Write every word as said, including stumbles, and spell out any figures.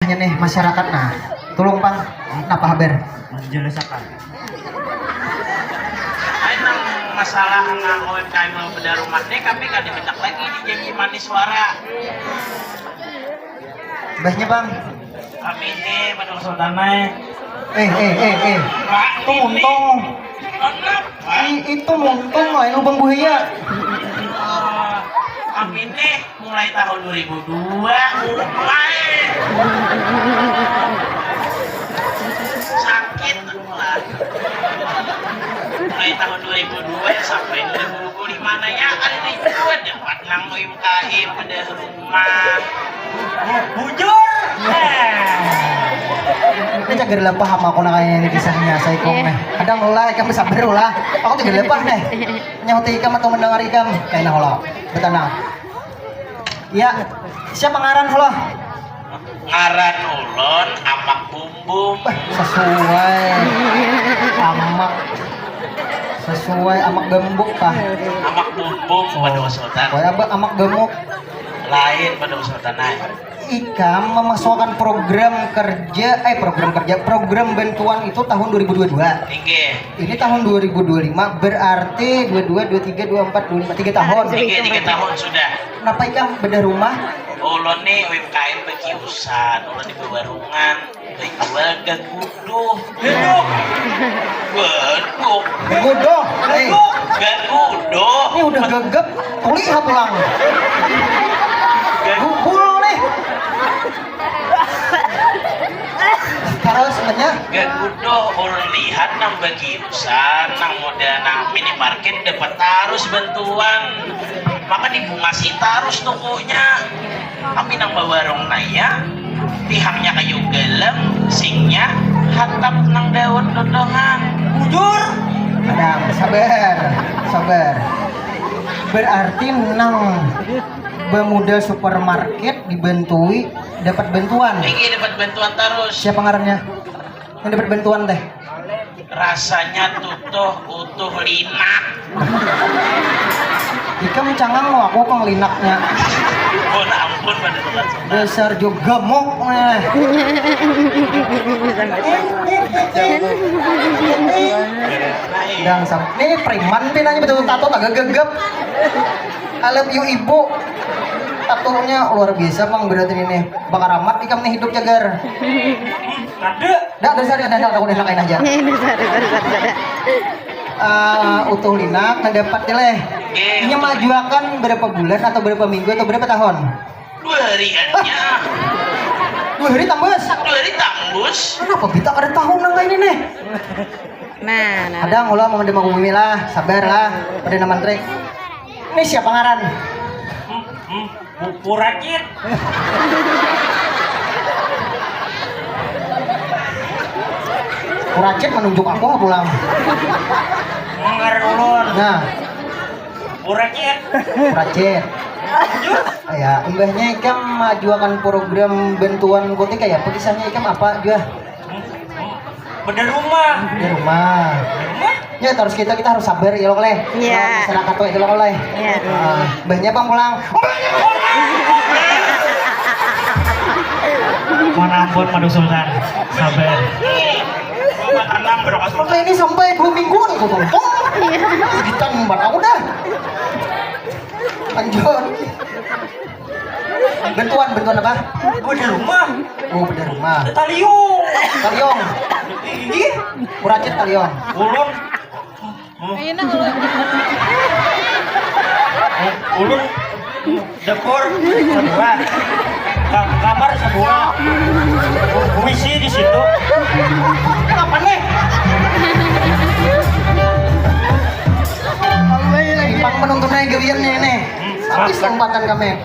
Nya nih masyarakat nah, tulung pang, napa habar? Menjelaskan. Ai nang masalah nang U M K M bedah rumah nih kami kada minta lagi di janji manis suara. Bahnya bang. Kami ini menurut sultanai. Eh eh eh eh. Pak, Itu muntung. Kenapa? I- itu muntung lain lubang buaya. Kami ini mulai tahun dua ribu dua mulai sakit lah. Mulai tahun dua ribu dua sampai dua ribu dua puluh lima nanya ada di gua dapat nang U M K M pada rumah. Bujur. Ini cagar lah paham aku nak kayak ini kisahnya saya kong nih. Kadang ulah ikam sabar ulah. Aku cagar lah paham nih. Nyauti ikam atau mendengar ikam kayak nah ulah. Betanang. Ya, siapa ngaran ulah? Ngaran ulun Amak Bumbum. Sesuai amak sesuai amak gembuk kah? Amak Bumbum pada sultan. Kaya apa amak gemuk? Lain pada sultan ai. Ikam memasukkan program kerja, eh program kerja, program bantuan itu tahun dua ribu dua dua. Inggih. Ini tahun dua ribu dua lima berarti dua dua, dua tiga, dua empat, dua lima, tiga tahun. Inggih tiga tahun sudah. Kenapa ikam bedah rumah? Ulun nih U M K M bakiusan, ulun di bawarungan, bajual gaguduh. Gaduh. Gaduh. Gudoh, eh, Gaguduh. ini udah gegep, tulis ha pulang. Gubul nih. Terus banyak. Gaguduh ulun lihat nang bakiusan, nang model nang minimarket dapat tarus bantuan. Maka dibungasi tarus tokonya. Kami nang bawarung naya, pihaknya kayu galang, singnya hatap nang daun dondongan. Bujur. Kadang sabar, sabar. Berarti nang bamodal supermarket dibantui dapat bantuan. Inggih dapat bantuan tarus. Siapa ngarannya? Yang dapat bantuan teh. Rasanya tutuh utuh linak. Ikam cangang mau aku kang linaknya. Oh ampun pada teman. Dasar juga gemuk nih. Dang sam. Ini preman pinanya betul tato tak gegep. I love you ibu. Tatonya luar biasa bang berarti ini. Bakaramat ikam nih hidup cagar. Ada. Dah, dah, sorry, dah, dah, aku udah nakain aja. Ini sorry, sorry, sorry, sorry. Eh, utuh linak nang dapat leh. Ini majuakan berapa bulan atau berapa minggu atau berapa tahun? Dua hari aja. Dua hari tambus. Dua hari tambus. Kenapa kita kada tahu nang kayak ini nih? Nah, nah. Ada ngulah mau menerima bumi lah, sabar lah, pada nama trik. Ini siapa ngaran? Puracit. Kuracit menunjuk aku pulang. Ngaran ulun. Nah, Puracit. Kuracit. Ya, imbahnya ikam majuakan program bantuan kote kayak apa kisahnya ikam apa juga? Beda rumah. Di rumah. Rumah. Ya terus kita kita harus sabar ya loh leh. Iya. Masyarakat tuh itu loh leh. Iya. Ah, banyak bang pulang. Mohon ampun Madu Sultan. Sabar. Tenang berdoa. Sampai ini sampai dua mingguan aku tonton. Kita membuat aku dah. Lanjut. Bantuan bantuan apa? Beda rumah. Oh beda rumah. Taliung. Taliong. Ini. Kuracit taliong. Ulun. Ayo nah, ulun. Ulun. Dapur sebuah. Ka- Kamar sebuah. Puisi di situ. Apa nih? Bang penontonnya gawian nih nih. Habis kesempatan kami.